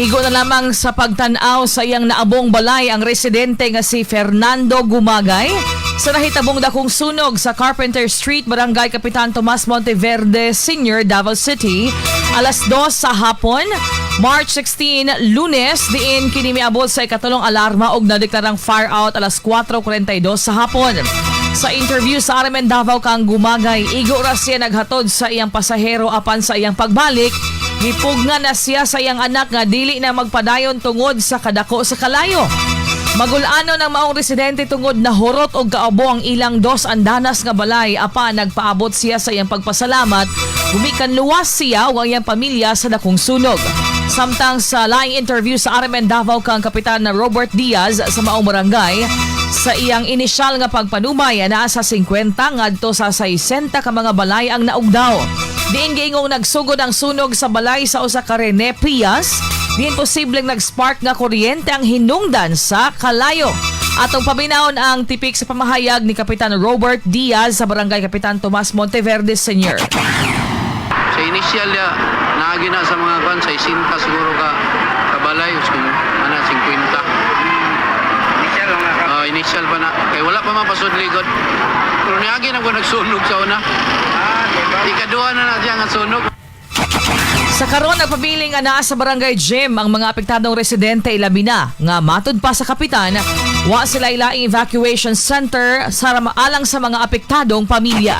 Igo na lamang sa pagtan-aw sa iyang naabong balay ang residente nga si Fernando Gumagay sa nahitabong dakong sunog sa Carpenter Street, Barangay Kapitan Tomas Monteverde Sr., Davao City, alas 2 sa hapon, March 16, Lunes, diin kini miabot sa ikatulong alarma og nadeklarang fire out alas 4:42 sa hapon. Sa interview sa RMN Davao kang Gumagay, igo ra siya naghatod sa iyang pasahero apan sa iyang pagbalik, gipugnan na siya sa iyang anak nga dili na magpadayon tungod sa kadako sa kalayo. Magulano ng maong residente tungod na hurot og kaabo ang ilang dos andanas nga balay apan nagpaabot siya sa iyang pagpasalamat gumikan luwas siya ug ang iyang pamilya sa dakong sunog. Samtang sa laing interview sa RMN Davao kang Kapitan na Robert Diaz sa maong barangay, sa iyang inisyal nga pagpanumay, naa sa 50 ngadto sa 60 ka mga balay ang naugdaw. Diin giingong nagsugod ang sunog sa balay sa usa ka Rene Prias, diin posibleng nag-spark nga kuryente ang hinungdan sa kalayo. Atong paminawon ang tipik sa pamahayag ni Kapitan Robert Diaz sa Barangay Kapitan Tomas Monteverde Sr. Sa initial ya, naagi na sa mga kan sa isinta siguro ka kabalay kung ana 50. Initial lang nga. Ah, initial pa na. Kay wala pa man pasudli god. Pero niagi na ko nagsunog sa una. Ah, di ba? Ikaduha na na siya nga sunog. Sa karon, nagpabiling nga naa sa barangay gym ang mga apektadong residente, ilabi na nga matud pa sa kapitan, wa sila ilaing evacuation center sa alang sa mga apektadong pamilya.